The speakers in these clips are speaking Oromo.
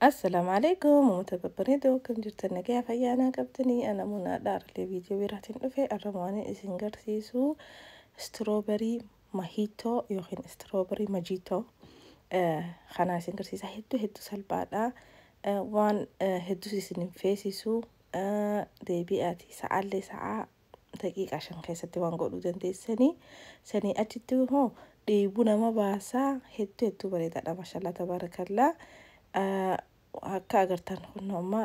Assalaamu alaikum uummata babbareedoo, akkam jirtan? Nagayaa fayyaanaa qabdanii? Ana munaadha. Arlee viidiyoo biraatiin dhufe. Arra waan isin garsiisu strawberry mojito yookiin strawberry mojito kanaa isin garsiisa. Hedduu hedduu salphaadha, waan hedduus isin hin feesisu. Deebi'aati sa'aallee sa'aa daqiiqaa 5 keessatti waan godhuu dandeessanii. Sanii achitti hoo dheebuu nama baasaa. Hedduu hedduu bareedaadha, maashaallah tabaarakallaa. Akka agartan kun amma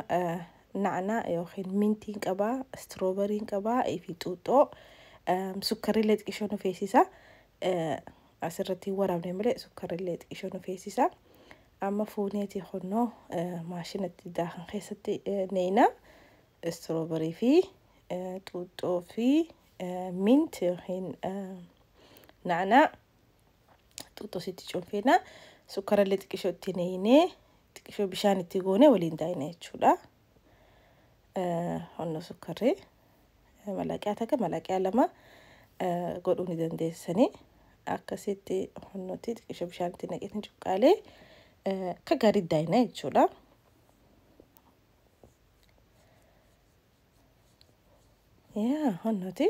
na'naa yookiin mintiin qabaa, strawberryn qabaa fi xuuxxoo, sukkarillee xiqqishoo nu feesisa. Asirratti hin waraabne malee sukkarillee xiqqishoo nu feesisa. Amma fuuneeti kunnoo maashinatti daakan keessatti neeyna strawberry fi xuuxxoo fi mint yookiin na'naa. Xuuxxoo sitti cuunfina, sukkarallee xiqqishoo itti neeynee, xiqqishoo bishaan itti goone waliin daayina jechuudha. Honnoo sukkarri malaqaa takka, malaqaa 2 godhuu ni dandeessanii. Akkasitti honnootti xiqqishoo bishaan itti naqeetiin cuqqaalee akka gaarii daayina jechuudha. Yaa honnooti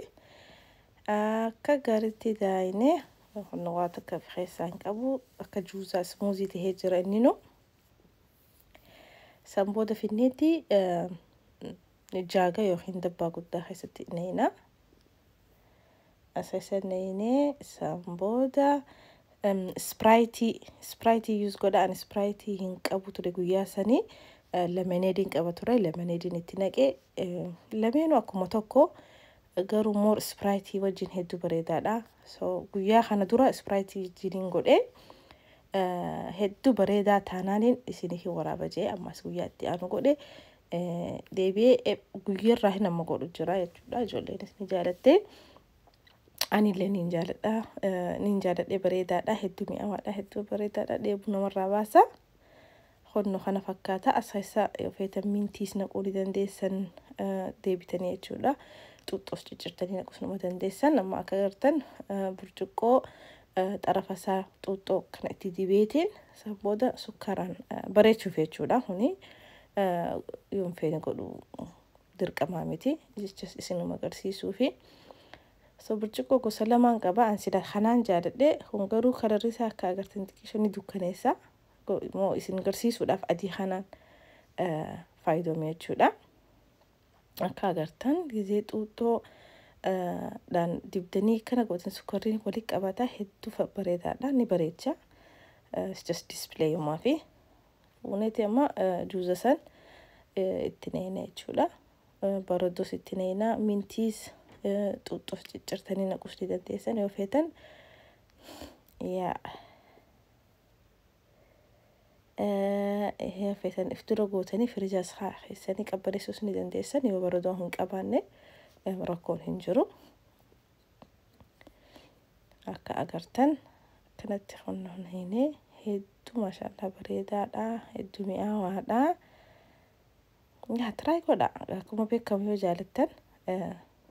akka gaariitti daayinee, honnoo waa takka keessaa hin qabu, akka juusaa smoothie tahee jira inni nu. San booda finneetti jaaga yookiin dabbaa guddaa keessatti neeyna. Asasa neeynee, san booda Sprite use godha. Ani Sprite hin qabu ture guyyaa sanii, lemonadeiin qaba ture, lemonadeiin itti naqee. Lameenuu akkuma tokko, garuu more Sprite wajjin hedduu bareedaadha. So guyyaa kana dura Sprite wajjiniin godhee hedduu bareedaa taanaaniin isinii hin waraaba jee, ammas guyyaa itti aanu godhe. Deebi'ee guyyaarraa hin amma godhu jira jechuudha. Ijoolleenis ni jaalatte. Anillee niin jaaladha. Niin jaaladhee, bareedaadha. Hedduu mi'aawaadha. Hedduu bareedaadha. Dheebuu namarraa baasa. Honnoo kana fakkaata. As keessa yoo feetan mintiis naquu ni dandeessan deebitanii jechuudha. Xuuxxoos ciccirtanii naquus nama dandeessan. Amma akka agartan burcuqqoo xarafa isaa xuuxxoo kana itti dibeetiin, san booda sukkaaraan bareechuuf jechuudha. Kuni yoon feene godhu dirqamaa miti jecha isinuma agarsiisuufi. So burcuqqoo gosa lamaan qaba. An sila kanaan jaaladhe. Kun garuu kalarri isaa akka agartan xiqqisho ni dukkaneessa. Moo isin agarsiisuudhaaf adii kanaan faayidome jechuudha. Akka agartan gizee xuuxxoo dhaan dibdanii kana gootan sukkarriin walitti qabata, hedduu bareedaadha, ni bareecha. Just display umaa fi fuuneeti amma juuza san itti neeyna jechuudha. Barooddoos itti neeyna, mintiis, xuuxxoos ciccirtanii naquus ni dandeessan yoo feetan. Yaa yoo feetan if dura gootanii firijaas keessanii qabbaneessuus ni dandeessan. Yoo baroodoo hin qabaanne rakkoon hin jiru. Akka agartan akkanatti qonnoon hiinee, hedduu maashaallah bareedaadha, hedduu mi'aawaadha. Yaa try godha. Akkuma beekamu yoo jaalattan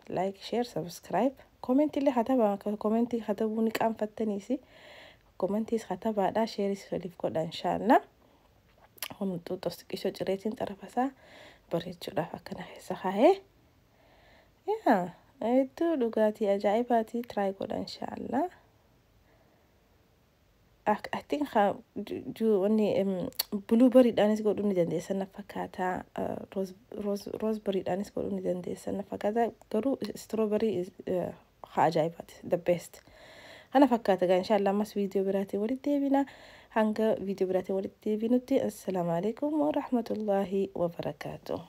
like, share, subscribe, commentii illee katabaa. Commentii katabuu ni qaanfattaniisi, commentiis katabaadha, shareis waliif godha inshaallah. Kun xuuxxoos xiqqishoo cireetiin xarafa isaa bareechuudhaaf akkana keessa kaa'ee. Yaa hedduu dhugaatii ajaa'ibaati, try godha inshaallah. I think wanni blueberrydhaanis godhuu ni dandeessan na fakkaata. Raspberrydhaanis godhuu ni dandeessan na fakkaata. Garuu strawberry haa ajaa'ibaati, the best. Kana fakkaata gaa. Inshaallah ammas viidiyoo biraatiin walitti deebina. Hanga viidiyoo biraatiin walitti deebinutti, assalaamu alaikum wa rahmatullahi wa barakaatuh.